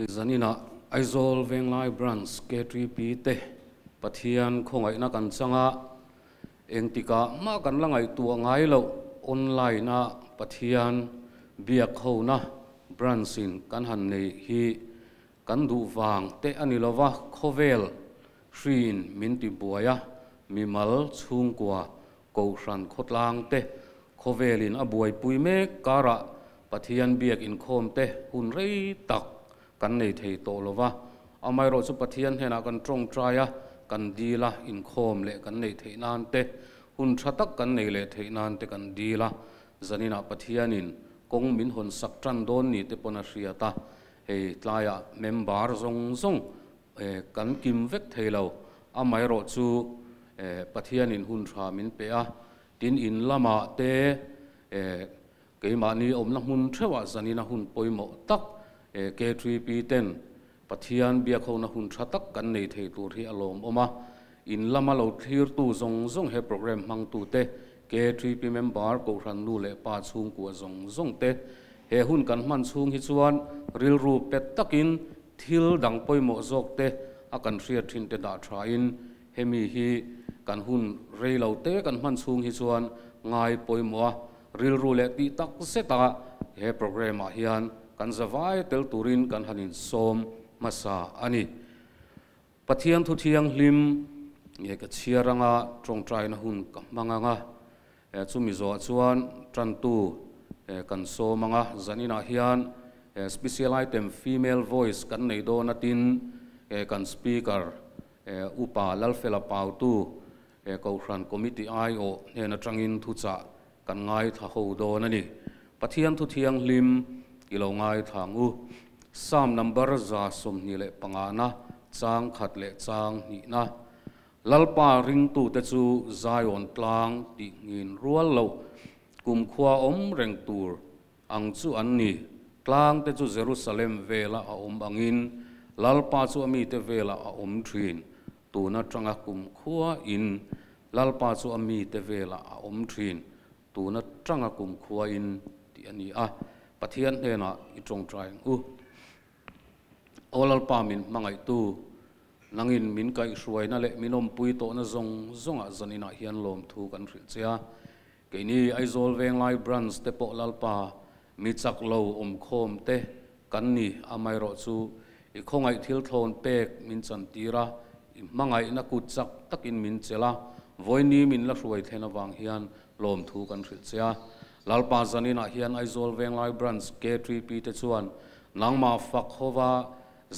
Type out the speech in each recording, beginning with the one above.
Zanina Aizawl Venglai Branch K3P te Pathian khawngaihna kan changa engtikah mah kan la ngaihtuah ngai loh online a Pathian biak hona branch in kan han nei hi kan duh vang te a ni lova khawvel hriin min ti buai a mimal chhungkua kohhran khawtlang te khawvelin a buaipui mek karah Pathian biak inkhawm te hun rei tak kan nei thei tawh lova amaherawh chu Pathian hnenah kan tawngtai a kan dil a inkhawm leh kan nei theih nan te hun tha tak kan nei leh theih nan te kan dil a zanina Pathianin kawng min hawn sak tan dawn ni te pawn a hriat a hei tlaiah member zawng zawng kan kim vek thei lo amaherawh chu Pathianin hun tha min pe a tin in lamah te keimahni awmna hmun theuhah zanina hun pawimawh tak K3P ten Pathian biak hona hun tha tak kan nei thei tur hi a lawm awm a in lama lo thlir tu zawng zawng he program hmang tu te K3P member kohhran nu leh pa chhungkua zawng zawng te he hun kan hman chhung hi chuan rilru pet takin thil dang pawimawh zawk te a kan hriat thin te dah tha in hemi hi kan hun reilo te kan hman chhung hi chuan ngai pawimawh a rilru leh tih tak zeta he program ah hian kan zawai tel turin kan hanin sawm hmasa ani. Pathian thu thiang hlim nge ka chhiaranga tawngtaina hun ka hmanganga chumi zawh chuan tantu kan sawmanga zanina hian special item female voice kan nei dawn atin kan speaker upa Lalfela Pautu kohhran committee ai o hnen atangin thu cha kan ngai tha ho dawn ani. Pathian thu thiang hlim ilo ngai thangu Psalm number 125 na chang khat le chang ni na Lalpa ring tu te chu Zion tlang ti ngin rual lo kum khua om reng tur ang chu an ni tlang te chu Jerusalem vela a om angin Lalpa chu ami te vela a om thin tuna tanga kum khua in Lalpa chu ami te vela a om thin tuna tanga kum khua in ti ani a Pathian hnena i tong trai u o Lalpa min mangai tu nangin min kai hruaina le minom pui to na zong zonga zanina hian lom thu kan hril chia keini Aizawl Venglai Branch te pawh Lalpa mi chak lo om khawm te kan ni amaherawh chu i khawngaih thil thlawn pek min chan tira i hmangaih na kut chak takin min chela voini min la hruai thlen awang hian lom thu kan hril chia Lalpa zanina hian Aizawl Venglai Branch K3P te chuan nangma fak hova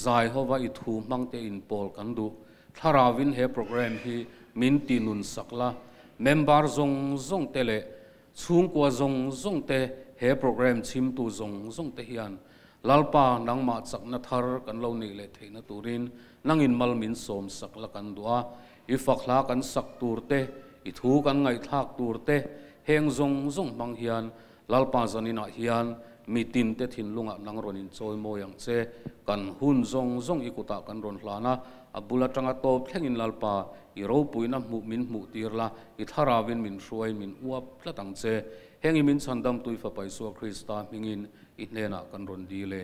zai hova i thu hmang te in pawl kan du thlarawin he program hi min ti nun sakla member zong zong te le chhungkua zong zong te he program chim tu zong zong te hian Lalpa nangma chakna thar kan lo nei le theina turin nangin mal min som sakla kan dua i fakhla kan sak tur te i thu kan ngai thak tur te heng zong zong mang hian Lalpa zanina hian mitin te thin lunga nang ron in choi moyang che kan hun zong zong ikuta kan ron hlana abula tanga top thlengin Lalpa i ropuina mu min mu tirla i tharawin min hruai min uap tlatang che hengi min chandam tui fa paisua Krista mingin i hnena kan ron dile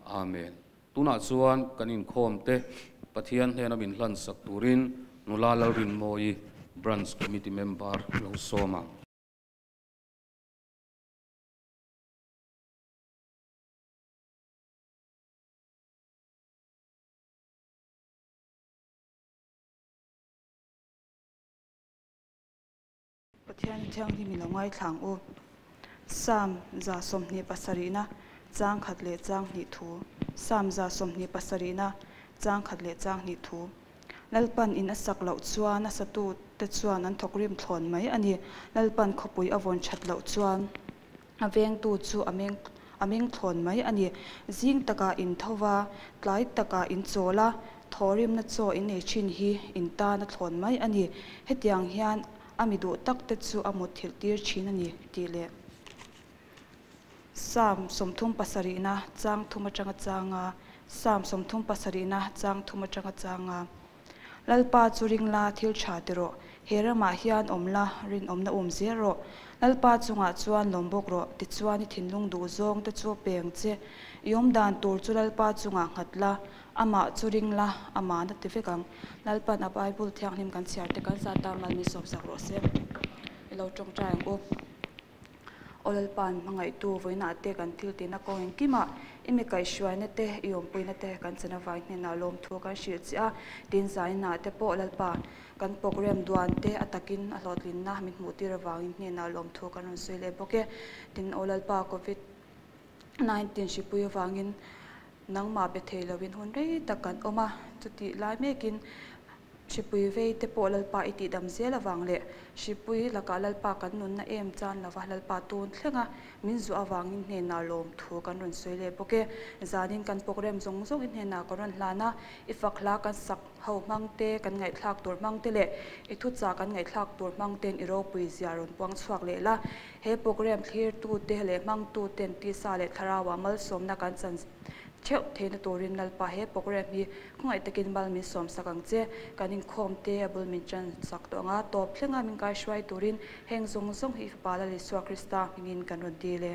amen. Tuna chuan kan in khawm te Pathian hnena min hlan sak turin nula Lalrin Moi branch committee member lo soma. Pathian thiang hi mi lo ngai thlang u Psalm 127 na chang khat le chang ni thu Psalm 127 na chang khat le chang ni thu Lalpan in asak lo chuan a satu te chuan an thokrim thlon mai ani Lalpan khopui avon that lo chuan a veng tu chu ameng thlon mai ani zing taka in thowa tlai taka in chola thorim na chaw in nei thin hi in ta na thlon mai ani hetiang hian ami du tak te chu amut thil tir thin ani ti le Psalm 37 na chang thuma changa changa Psalm 37 na chang thuma changa changa Lalpa churing la thil tha tiro herama hian omla rin omna zero Lalpa chunga chuan lombok ro ti chuan i thinlung du zawng te chu peng che I awm dan tur chu Lalpa chungah nghat la, amah chu ring la, ama'n a ti vek ang. Lalpa'n a Bible thianghlim kan chhiar te kan zat a, mal min sawmsak rawh se. I lo tawngtai ang u. Aw Lalpa'n hmangaihtu vawiinah te kan thil tihna kawng engkimah i mi kaihhruaina te, i awmpuina te kan chana vai hnenah lawmthu kan hrilh che a, tin zainah te pawh Lalpa kan program duan te a takin a hlawhtlinna min hmuhtir avangin hnenah lawmthu kan rawn sawi leh bawk e. Tin, Aw Lalpa Covid 19 hripui avangin nangmah be thei loin hun rei tak kan awm a, chutih lai mekin hripui vei te pawh Lalpa i tihdam zel avang leh hripui lakah Lalpa kan nunna em chan lova Lalpa tun thlenga min zuah avangin hnenah lawmthu kan rawn sawi leh bawk e. Zanin kan program zawng zawng i hnenah ka rawn hlan a, i fak hla kan sak ho hmang te, kan ngaihthlak tur hmang te leh i thuchah kan ngaihthlak tur hmang ten i ropui zia rawn puang chhuak leh la. He program thlirtute leh hmangtuten tisa leh thlarauah malsawmna kan chan theuh theihna turin Lalpa he program hi khawngaih takin mal min sawmsak ang che. Kan inkhawm te a bul min chansak tawh ang a, tawp thlenga min kaihruai turin heng zawng zawng hi i Fapa Lal Isua Krista hmingin kan rawn dil e.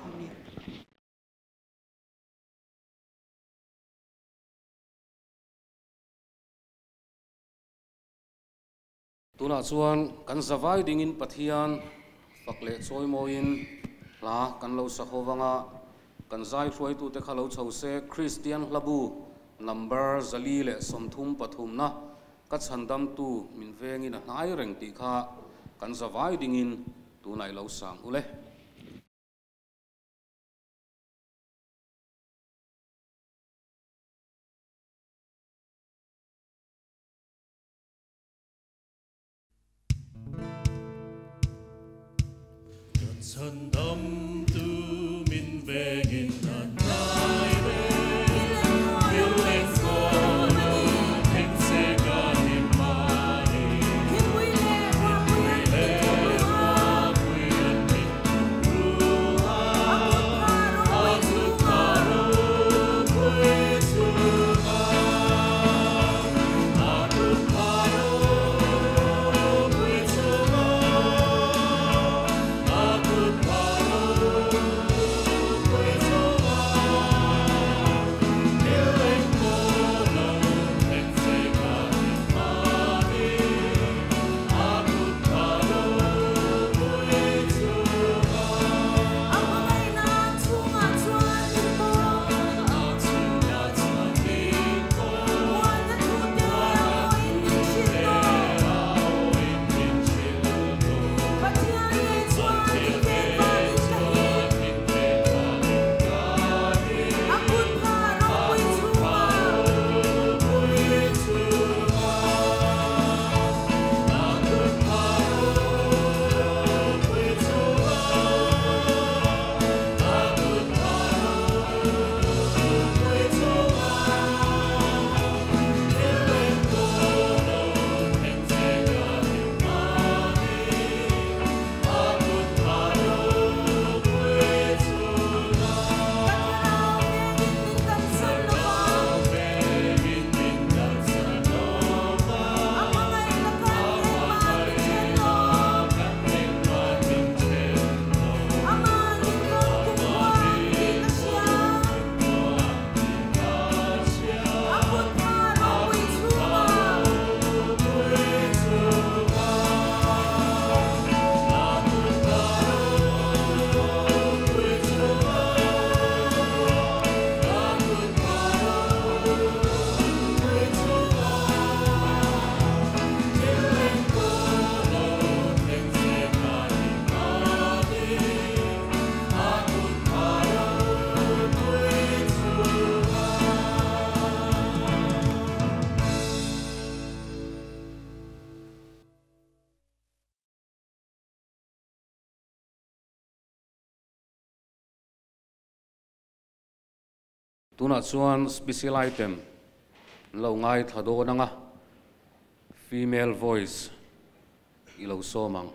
Amen. Tunah chuan kan zavai dingin Pathian fak leh chawimawiin hla kan lo sa ho vang a, kan zai hruaitute kha lo chho se Kristian hlabu number 433na ka chhandamtu min vengin a hnai reng tih kha kan zavai dingin tunah i lo sang u le. Chhandam tu min vengin a hnai reng, thil eng kawl lo thleng se ka hlim mah e. Thingpui leh ruahpui an min ru a, a kut a ropui chungah. A kut a ropui chungah, a kut a ropui chungah. Thil eng pawh lo thleng se ka hlim mah e, a kut a ropui chungah. A chungah chuan min pawh, muana thu te a awin min hrilh tawh. Pathian chuan min ven vangin ka him, a kut a ropui chungah. A kut a ropui chungah, a kut a ropui chungah. Thil eng pawh lo thleng se ka hlim mah e, a kut a ropui chungah. Thlarau vengin min kalsan lo va, a hmangaihna kan engmah min then lo. Amah min vawng kumkhua tih ka hria, a kut a ropui chungah. A kut a ropui chungah, a kut a ropui chungah. Thil eng pawh lo thleng se ka hlim mah e, a kut a ropui chungah. Tunah chuan special item an lo ngaithla dawn ang a, female voice i lo sawm ang.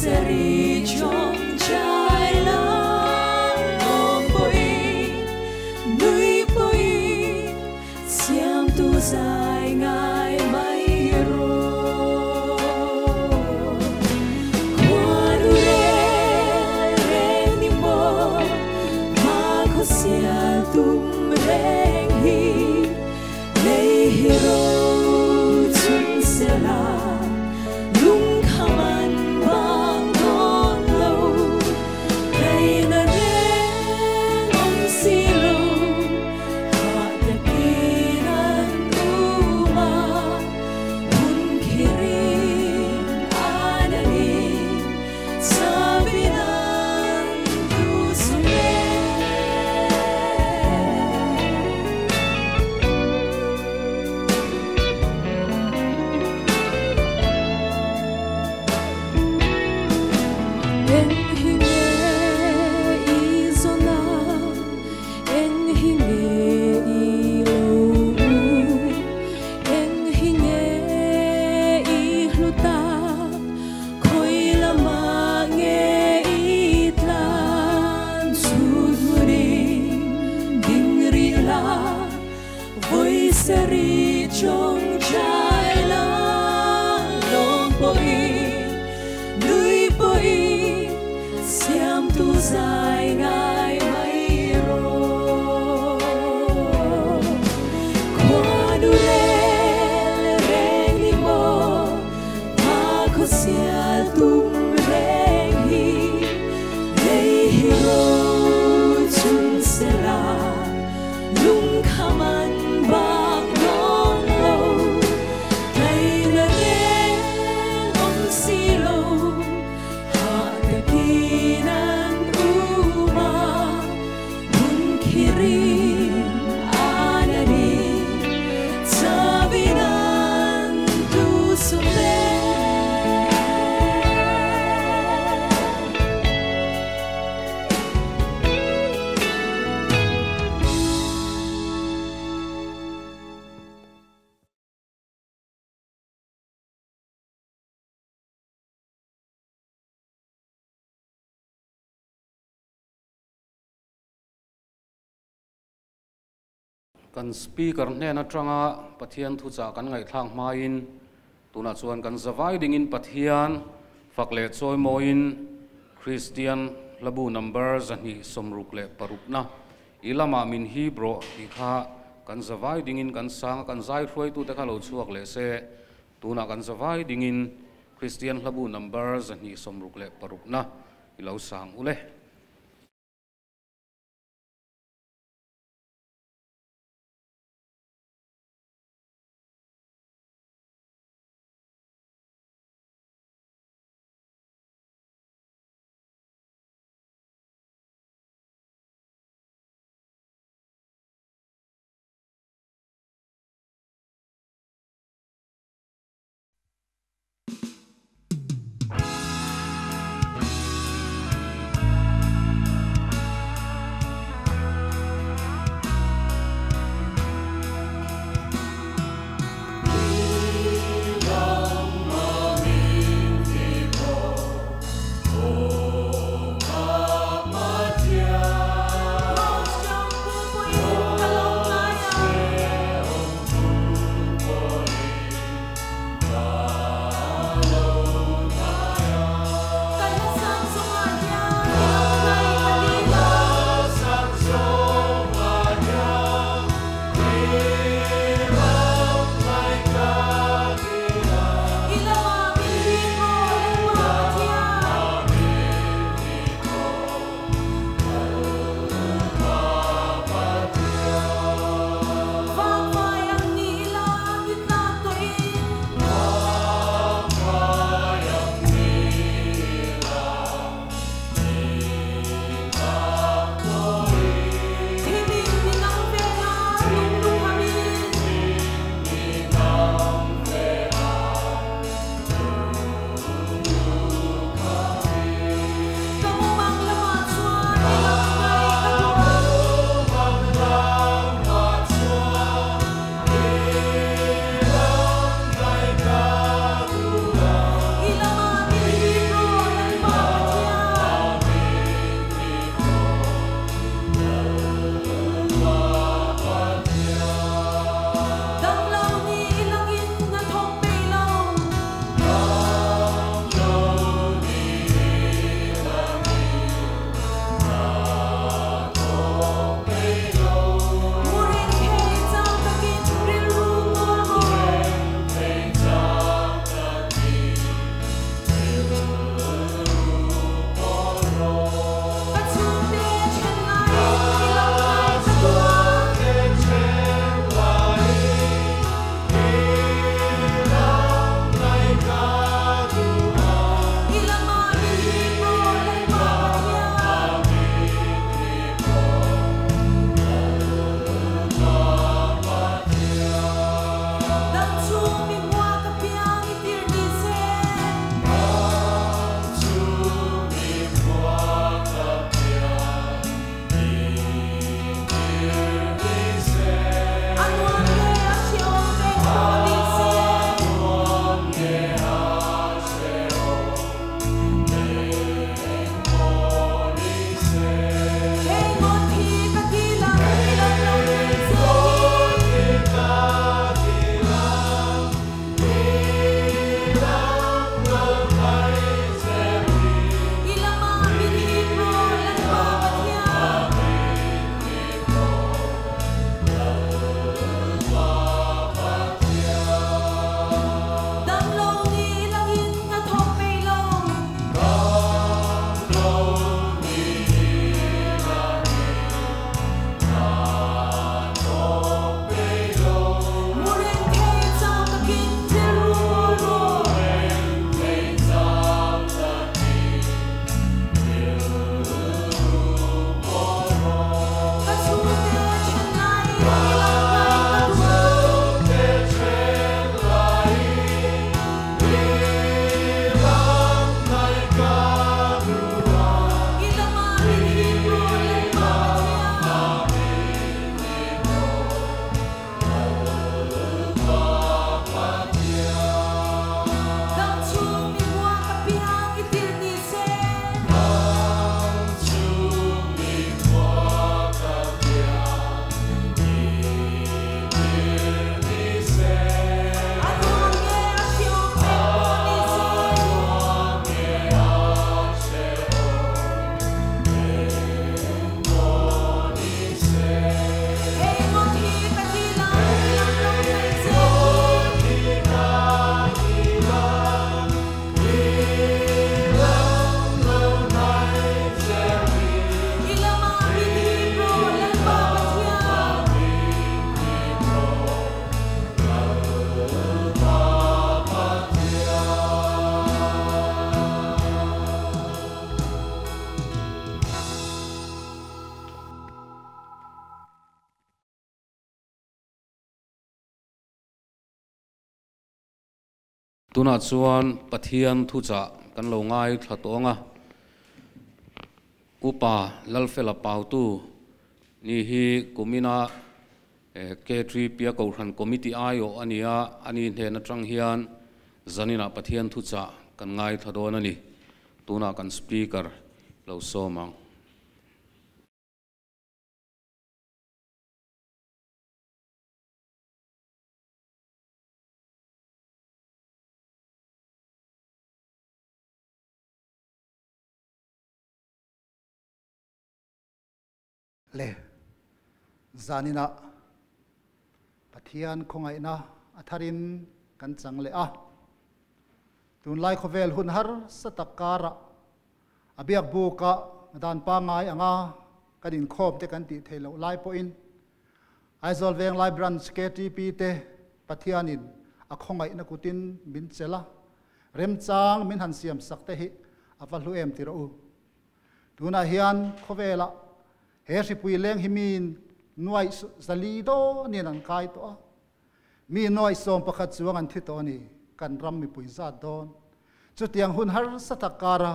seri chong chai la lom poi nui poi siam tu zai ngai mai ro Quando re re ni mo ma ko sia tum reng hi lei hero chun se la lung khaman bang don lo lei na re om si lo ha te kinan uma hun khirin anani sabinan tu sume. En hinge izona, en hinge ilo, en hinge ihluta, khoi lama nge itlan chudmurin dingri la, voi seri chong chai la long poi nui poi siam tu zai ngai mai ro. Quando re reng ni mo ma ko sia tum reng hi lei hi ro chun se la lung khaman bang don lo lei na reng om si lo ha te kinan uma hun khirin anani sabinan tu sume. Kan speaker hnen atanga Pathian thu cha kan ngai thlang hmain tuna chuan kan zawai dingin Pathian fak leh chawi mawiin Christian labu number zahnih sawmruk leh parukna ilama min hi bro ti kha kan zawai dingin kan sang kan zai hruai tu te kha lo chhuak leh se tuna kan zawai dingin Christian labu number zahnih sawmruk leh parukna ilo sang ule. Thank Tunah chuan Pathian thuchah kan lo ngaithla tawh ang a, Upa Lalfela Pautu ni hi kumina K3 Pia Kohhran Committee aiawh a ni a, ani hnen atang hian zaninah Pathian thuchah kan ngaithla dawn a ni. Tunah kan Speaker lo sawm ang. Le zaninah Pathian khawngaihna a tharin kan chang leh a. Tunlai khawvel hun harsa tak karah a biak buka dan pangngai anga kan inkhawm te kan tih theih loh lai pawhin Aizawl Venglai Branch KTP te Pathianin a khawngaihna kutin min chelh a, remchang min han siam sak te hi a va hlu em ti rawh u. Tunah hian khawvelah he hripui leng hi mi nuaih zali dawnin an kai tawh a, mi nuaih 11 chuang an thi tawh a ni, kan ram mipui zat dawn. Chutiang hun harsa tak kara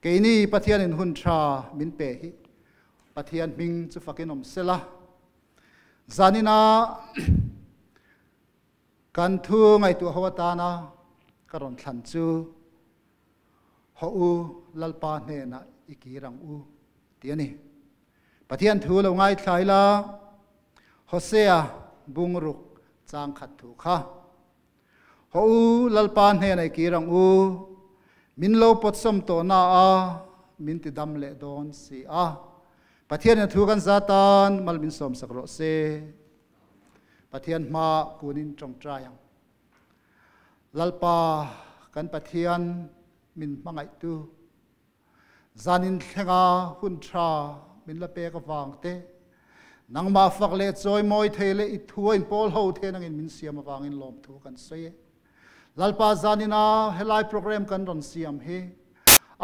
keini Pathianin hun tha min pe hi Pathian hming chu fakin awm sela. Zanina kan thu ngaihtuah ho atana ka rawn thlan chu ho u Lalpa hnenah i kir ang u ti a ni. Pathian thu lo ngaithlai la, Hosea bungruk chang khat thu kha. Ho u Lalpa hnenah i kir ang u, min lo pawtsawm tawh na a, min ti dam leh dawn si a. Pathian in thu kan zatan mal min sawm sak rawh se. Pathian hma kunin tawngtai ang. Lalpa kan Pathian min hmangaih tu zanin thlenga hun tha min la pek awang te nangma fak leh chawi mawi thei leh i thu in pawl ho the nangin min siam awangin lawm thu kan sawi e. Lalpa zanina helai program kan rawn siam hi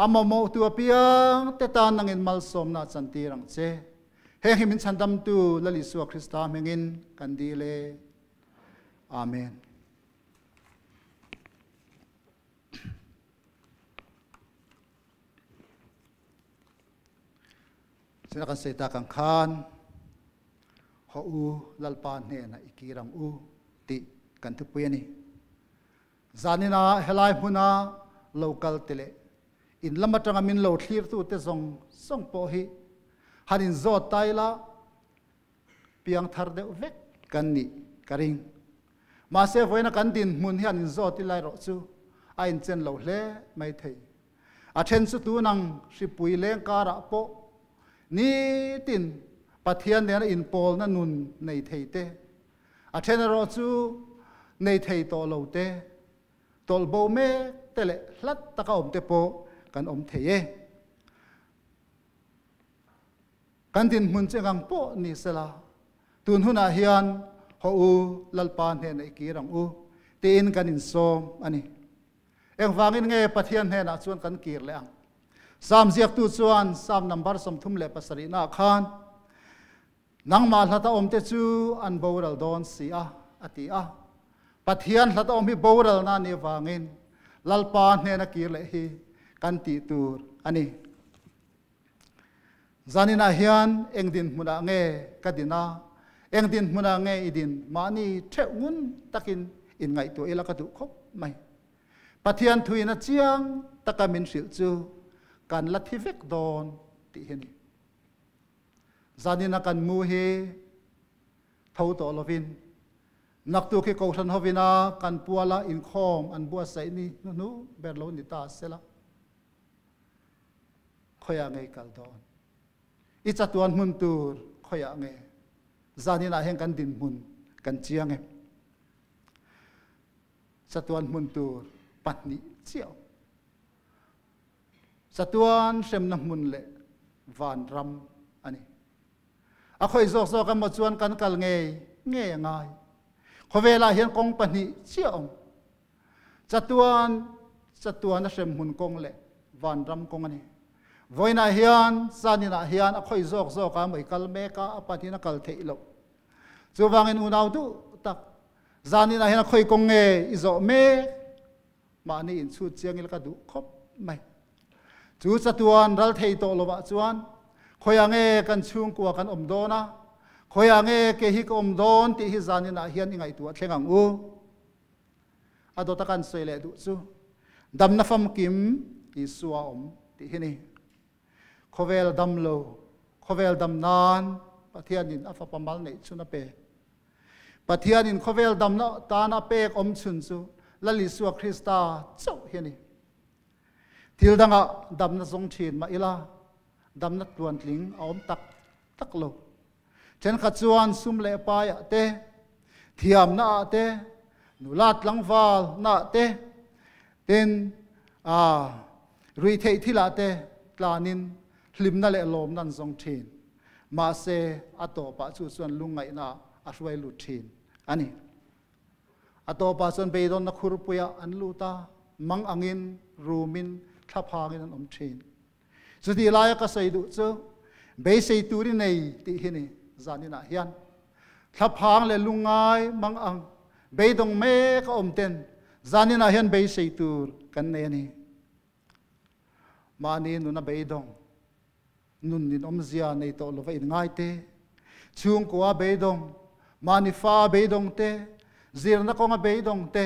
ama mo tu apiang te tan nangin malsawm na chantir ang che. Heng hi min chandam tu Lal Isua Krista hmingin kan dile. Amen. Sina kan seita kan khan ho u Lalpa hnena ikirang u ti kan thu pui ani. Zanina helai hmuna local tele in lama tanga min lo thlir tu te zong zong pawh hi hanin zawt taila piang thar deuh vek kan ni karing. Ma se voina kan din hmun hian in zawt ilai ro chu a in chen lo hle mai thei. A then chu tu nang hripui leng kara pawh ni tin Pathian nena in pawl na nun nei thei te. A then ro chu nei thei to lo te tol bo me te le hlat taka om te pawh kan om thei e. Kan din hmun che ngang pawh ni sela tun hunah hian ho u Lalpa hnena ikir ang u tiin kan in sawm ani. Eng wangin nge Pathian hnenah chuan kan kir leh ang. Sam ziak tu chuan Sam number 37 na khan nangma hlata om te chu an boral dawn si a ati a. Pathian hlata om hi boral na ni wangin Lalpa hnena kir leh hi kan ti tur ani. Zanina hian eng din hmuna nge ka dina eng din hmuna nge idin mani theungun takin in ngai tu ila ka du khop mai. Pathian thuina chiang taka min hril chu kan la thi vek dawn ti hi ni. Zanina kan mu hi tho to lovin nak tu khi ko than hovina kan puala in khom an bua sai ni nu ber lo ni ta sela khoya nge kal don i chatuan mun tur khoya nge zanina heng kan din mun kan chiang e chatuan mun tur patni chiao chatuan hremna mun le van ram ani. A khoi zawk zawk a maw chuan kan kal nge nge ngai khawvela hian kawng pahnih chiah chatuan chatuan a hrem hmun kawng le van ram kawng ani. Voina hian zanina hian a khoi zawk zawk a mai kal meka a pathina kal theih lo chuwangin unau du tak zanina hian a khoi kawng nge i zawh mek Mahni inchhut chiang ila ka duh khawp mai. Chu chatuan ral thei tawh lovah chuan khawiah nge kan chhungkua kan awm dawn a, khawiah nge ke hi ka awm dawn tih hi zaninah hian i ngaihtuah thleng ang u. A dawta kan sawi leh duh chu damna famkim Isua a awm tih hi ni. Khawvel dam lo, khawvel dam nan Pathianin a fapa mal neih chhun a pe. Pathianin khawvel damna tana pek awm chhun chu Lal Isua Krista chauh hi a ni. Thil dangah damna zawng thin mah ila, damna tluantling a awm tak tak lo. Thenkhat chuan sum leh paiah te, thiamna ah te, nula tlangval na ah te, tin ruihtheih thil ah te tlanin hlimna leh lawmna an zawng thin. Mahse, a tawpah chu chuan lungngaihna a hruai lut thin a ni. A tawpah chuan beidawnna khurpuiah an lut a, mang angin, rumin, thlaphangin an awm thin. Chutih laia ka sawi duh chu beisei tur i nei tih hi ni zaninah hian thlaphang leh lungngai mang ang beidawng mek a awm ten zaninah hian beisei tur kan nei a ni. Mahni nuna beidawng nun in awmzia nei tawh lova inngai te, chhungkua beidawng, mahni fa beidawng te, zirna kawnga beidawng te,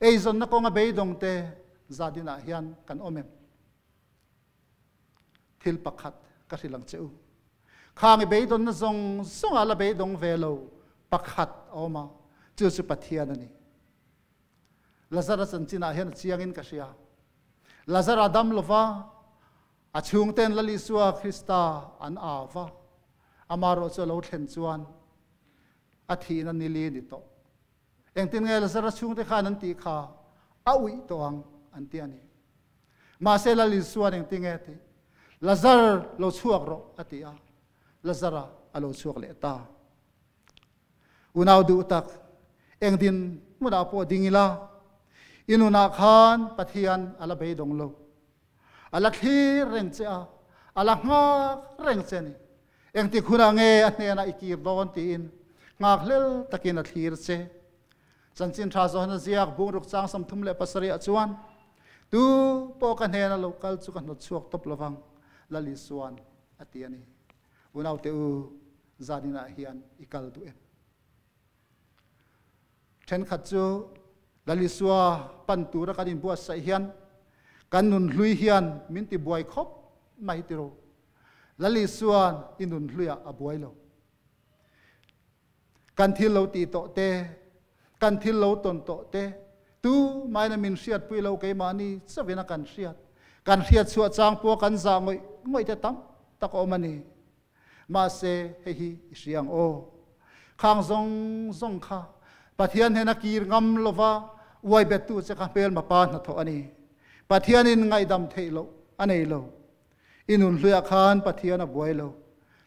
eizawnna kawnga beidawng te zaninah hian kan awm em? Thil pakhat ka hrilh ang che u. Khang i beidawnna zawng zawngah la beidawng ve lo pakhat a awm a, chu chu Pathian a ni. Lazara chanchinah hian a chiangin ka hria. Lazara dam lova a chhungten Lal Isua Krista an au va, amaherawh chu a lo thlen chuan a thihna nili ni tawh. Engtin nge Lazara chhungte khan an tih kha a uih tawh ang an ti a ni. Mahse Lal Isuan engtin nge a tih? Lazar lo chhuak rawh a ti a, Lazara a lo chhuak leh ta. Unau duh tak, engdin hmunah pawh ding ila, i nunah khan Pathian a la beidawng lo. A la thlir reng che a, a la nghak reng che a ni. Engtik hunah nge a hnenah i kir dawn tiin nghakhlel takin a thlir che. Chanchin tha Johana ziak bungruk chang 37 ah chuan, Tu pawh ka hnena lo kal chu ka hnawt chhuak tawp lovang, Lal Isuan a ti a ni. Unaute u, zaninah hian i kal duh em? Thenkhat chu Lal Isua pan tura kan inbuatsaih hian kan nun hlui hian min ti buai khawp mai tiro. Lal Isuan i nun hluiah a buai lo. Kan thil lo tih tawh te, kan thil lo tawn tawh te, tu maina min hriatpui lo keimahni chauhin a kan hriat. Kan hriat chhuah chang pawh kan zah ngawih ngawih te tam tak a awm a ni. Mahse, hei hi i hria ang aw. Khang zawng zawng kha Pathian hnena kir ngam lova uai bettu che kha hmelma pa hnathawh a ni. Pathianin ngaihdam theih loh a nei lo. I nun hluiah khan Pathian a buai lo.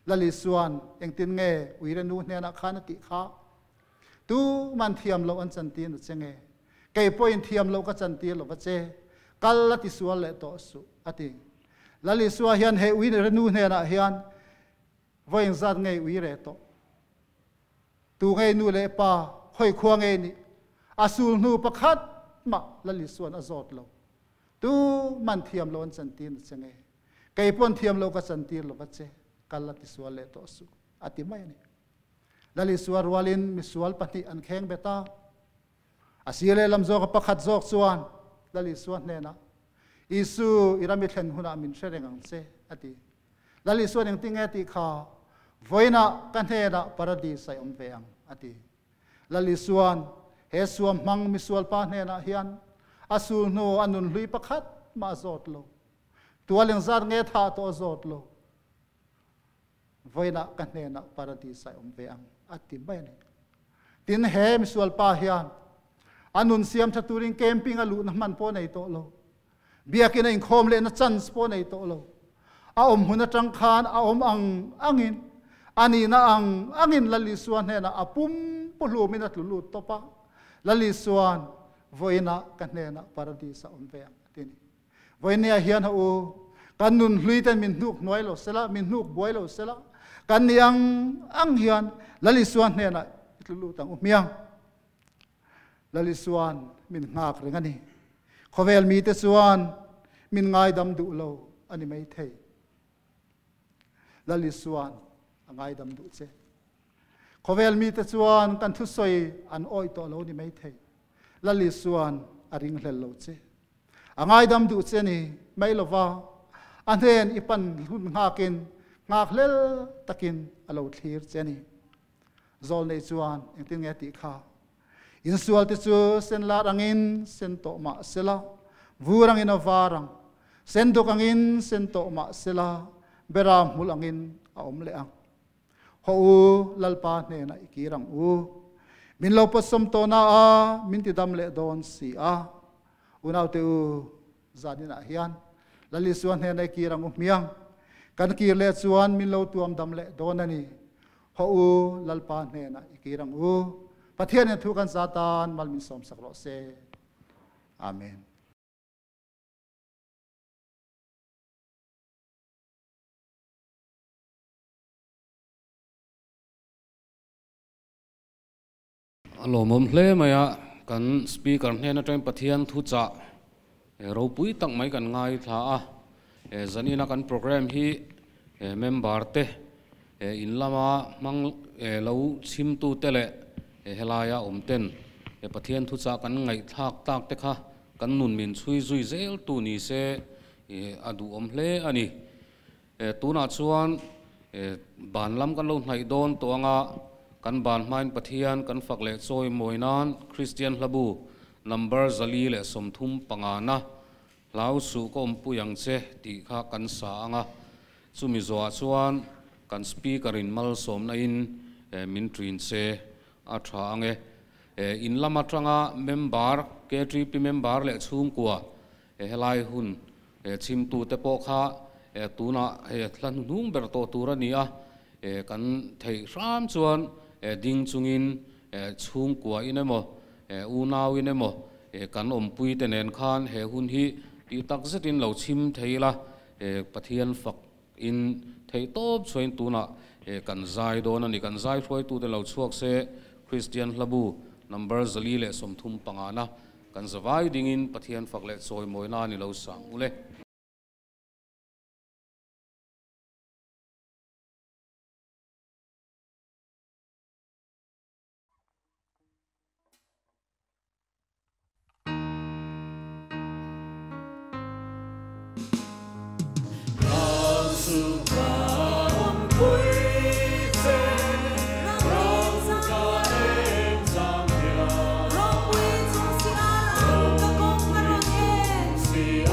Lal Isuan engtin nge uire nu hnenah khan a tih kha? Tu man thiam loh an chantir na che nge? Kei pawhin thiam loh ka chantir lo va che. Kal a tisual leh tawh suh, a ti. Lal Isua hian he uire nu hnenah hian vawi engzat nge uire tawh? Tu ngei nu leh pa khawi khua nge nih? A sul hnu pakhat mah Lal Isuan a zawt lo. Tu man thiam lo an chantir na che nge? Kei pawn thiam lo ka chantir lo va che. Kal a tisual leh tawh suh, a ti mai a ni. Lal Isua rualin misual pahnih an kheng bet a. A sir lehlam zawka pakhat zawk chuan Lal Isua hnenah, Isu, i ram i thlen hunah min hre reng ang che, a ti. Lal Isuan engtin nge tih kha, Vawiinah ka hnenah Paradis a awm ve ang, a ti. Lal Isuan he suam hmang misualpa hnenah hian a sul hnu a nun hlui pakhat mah a zawt lo. Tual engzat nge thah tawh a zawt lo. Vawiinah ka hnenah Paradis a awm ve ang, a ti mai a ni. Tin, he misualpa hian a nun siam tha turin camping a luhna hman pawh a nei tawh lo. Biakinn a inkhawm lehna chance pawh a nei tawh lo. A awm hun atang khan a awm ang angin, a nihna ang angin Lal Isua hnenah a pum pu hlumin a tlu lut tawp a. Lal Isua'n, Vawiinah ka hnenah Paradis a awm ve ang, a ti a ni. Vawinia hian ha u, kan nun hlui ten min hnuk hnuai lo sela, min hnuk buai lo sela, kan ni ang ang hian Lal Isua hnenah i tlu lut ang u hmiang. Lal Isua'n min nghak reng a ni. Khovel mi te chuan min ngai dam du lo ani mai thei. Lali suan angai dam du che. Khovel mi te chuan kan thu soi an oi to lo ni mai thei. Lali suan a ring hlel lo che. Angai dam du che ni mai lova an hen ipan hun ngakin ngak hlel takin alo thlir che ni. Zol nei chuan engtin nge ti kha. In sual te chu sen la rangin sen to ma sela vurangin avarang sen duk angin sen to ma sela beram hmul angin a om le ang. Ho u lalpa hne na ikirang u. Min lo pasom to na a min ti dam le don si a. Unaw te u zanina hian lali suan hne na ikirang u miang. Kan kir le chuan min lo tuam dam le don ani. Ho u lalpa hne na ikirang u. Pathian in thu kan satan malmin som sak ro se. Amen. Alomom hle maya kan speaker hne na train Pathian thu cha ro pui tak mai kan ngai tha a. Zanina kan program hi member te in lama mang lo chim tu te le helaya omten Pathian thu cha kan ngai thak tak te kha kan nun min chui zui zel tu ni se adu om hle ani. Tuna chuan ban lam kan lo hnai don to anga kan ban main Pathian kan fak le choi moinan Christian hlabu number zali le somthum pangana lau su ko ompu yang che ti kha kan sa anga chumi zo chuan kan speaker in mal som na in min trin se a tha ange. In lama tanga member K3P member le chung kwa helai hun chim tu te po kha tuna he thlan nung ber to tura ni a. Kan thei ram chuan ding chungin chung kwa inemo u nau inemo kan om pui te nen khan he hun hi ti tak zetin lo chim theila Pathian fak in thei top chuin tuna kan zai don ani kan zai hroi tu te lo chuak se Christian hlabu number zali le somthum pangana kan zawai dingin Pathian fak le choi moina ni lo sang ule. Si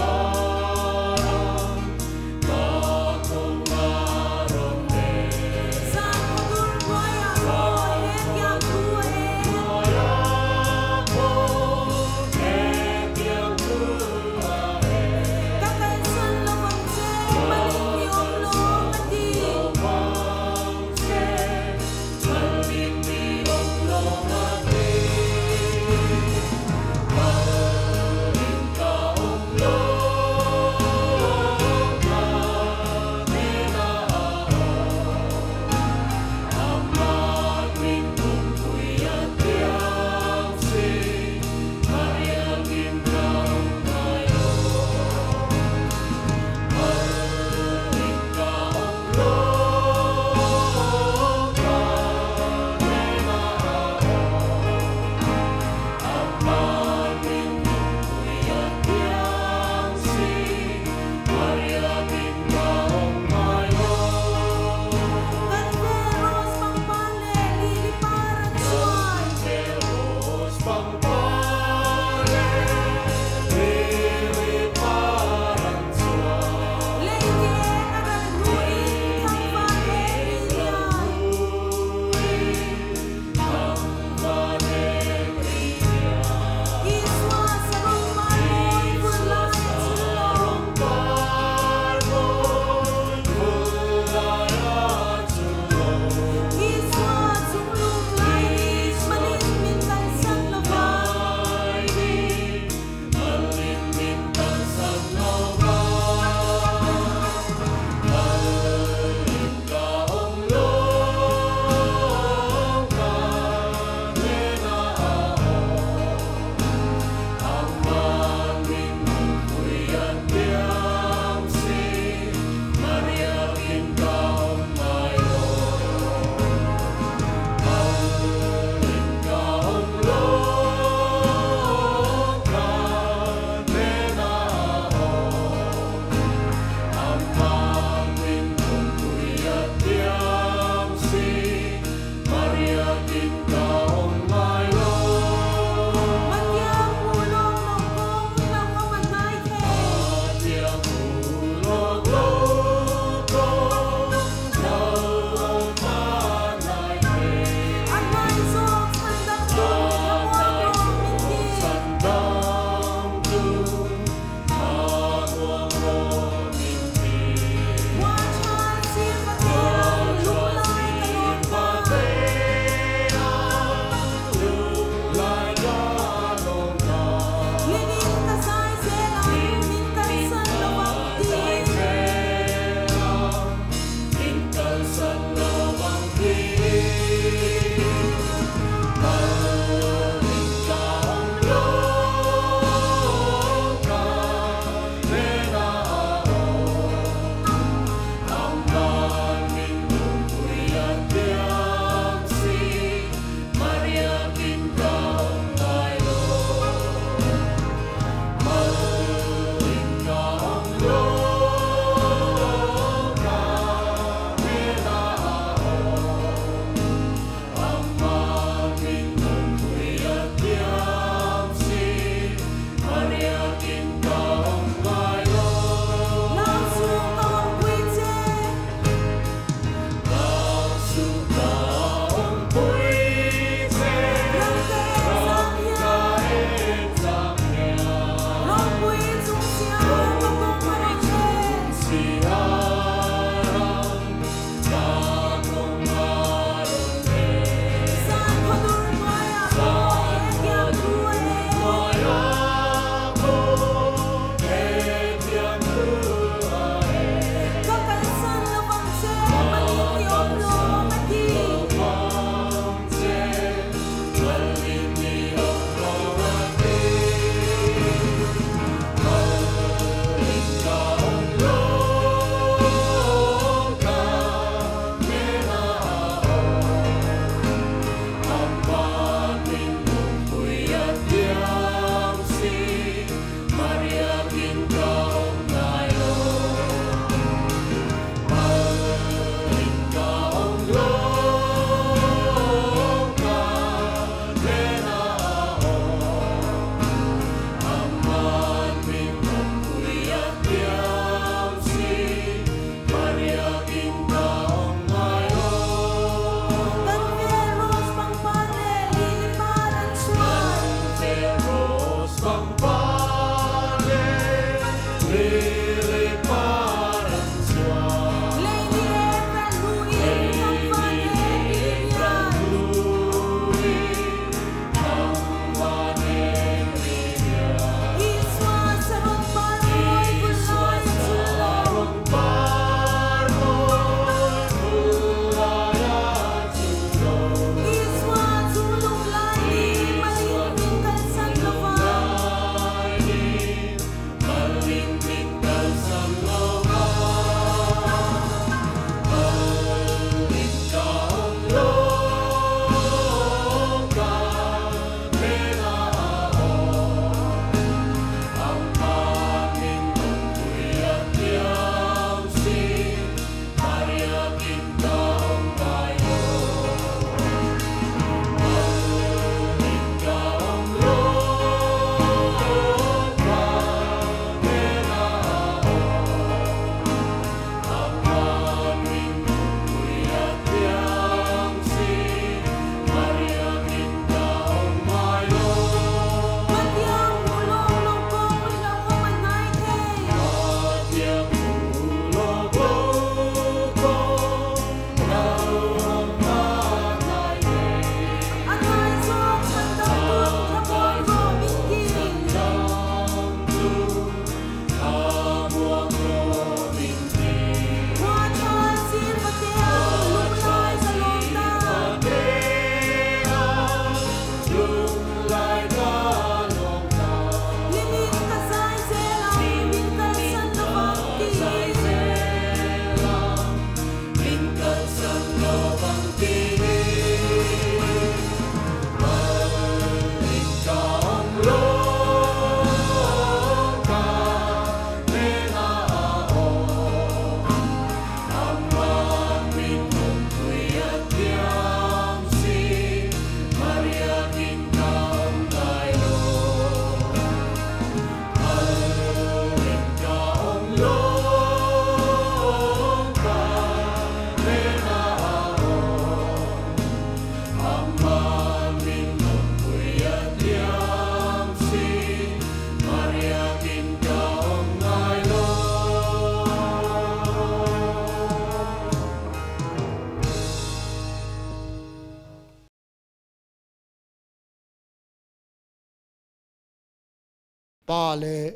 Pa le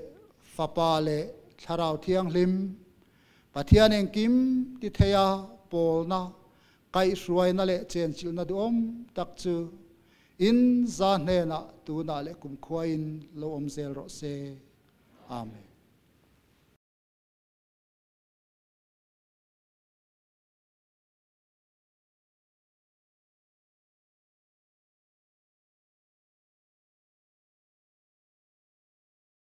Fapa le Thlarau Thianghlim, Pathian engkim ti theia pawlna, kaihhruaina leh chenchilhna duhawm tak chu in za hnenah tunah leh kumkhuain lo awm zel rawh se. Amen.